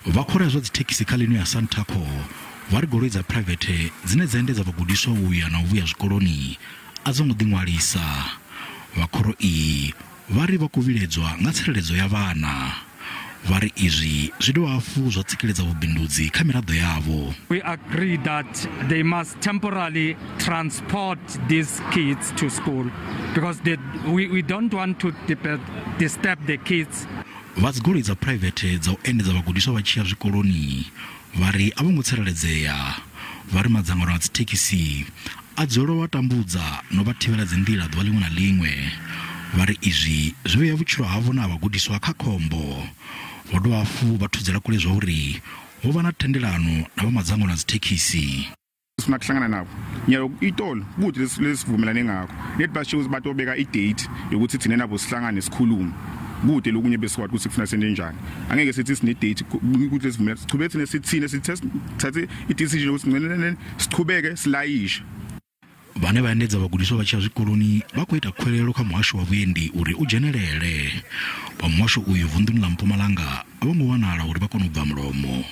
Vha khoro ya zwa dzithekhisi kha ḽino ya Santaco vha ri goloi dza phuraivethe dzine dza endedza vhagudiswa u ya na u vhuya zwikoloni a dzo ngo ḓiṅwalisa. Vha khoro iyi vha ri vha khou vhiledzwa nga tsireledzo ya vhana. Vha ri izwi zwi dovha hafhu zwa tsikeledza vhubindudzi kha miraḓo yavho. We agree that they must temporarily transport these kids to school because we don't want to disturb the kids. Vha dzigoloi dza phuraivethe dza u endedza vhagudiswa vha tshi ya zwikoloni vha ri a vho ngo tsireledzea. Vha ri madzangano a dzithekhisi a dzulela u vha tambudza na u vha thivhela dzinḓila ḓuvha ḽiṅwe na ḽiṅwe. Vha ri izwi zwi vhea vhutshilo havho na ha vhagudiswa kha khombo. Vho dovha hafhu vha thudzela kule zwa uri vho vha na thendelano na vha madzangano a dzithekhisi. Sifuna kuhlangana nabo nyalo itolo kude lesivumelane ngakho nethi bashiye ukuthi batobeka idate yokuthi thina nabo sihlangane sikhulume kude lokunye besikwati ukuthi kufuna sente njani. Angeke sithi sine date ukuthi lesivumelane sichubeke thina sithine sithathe i-decision yokuthi ngcene sichubeke silayishe. Vhane vha endedza vhagudiswa vha tshi ya zwikoloni vha khou ita khuwelelo kha muhasho wa vhuendi uri u dzhenelele. Vha muhasho uyu vunḓuni ḽa Mpumalanga a vho ngo wanala uri vha kone u bva mulomo.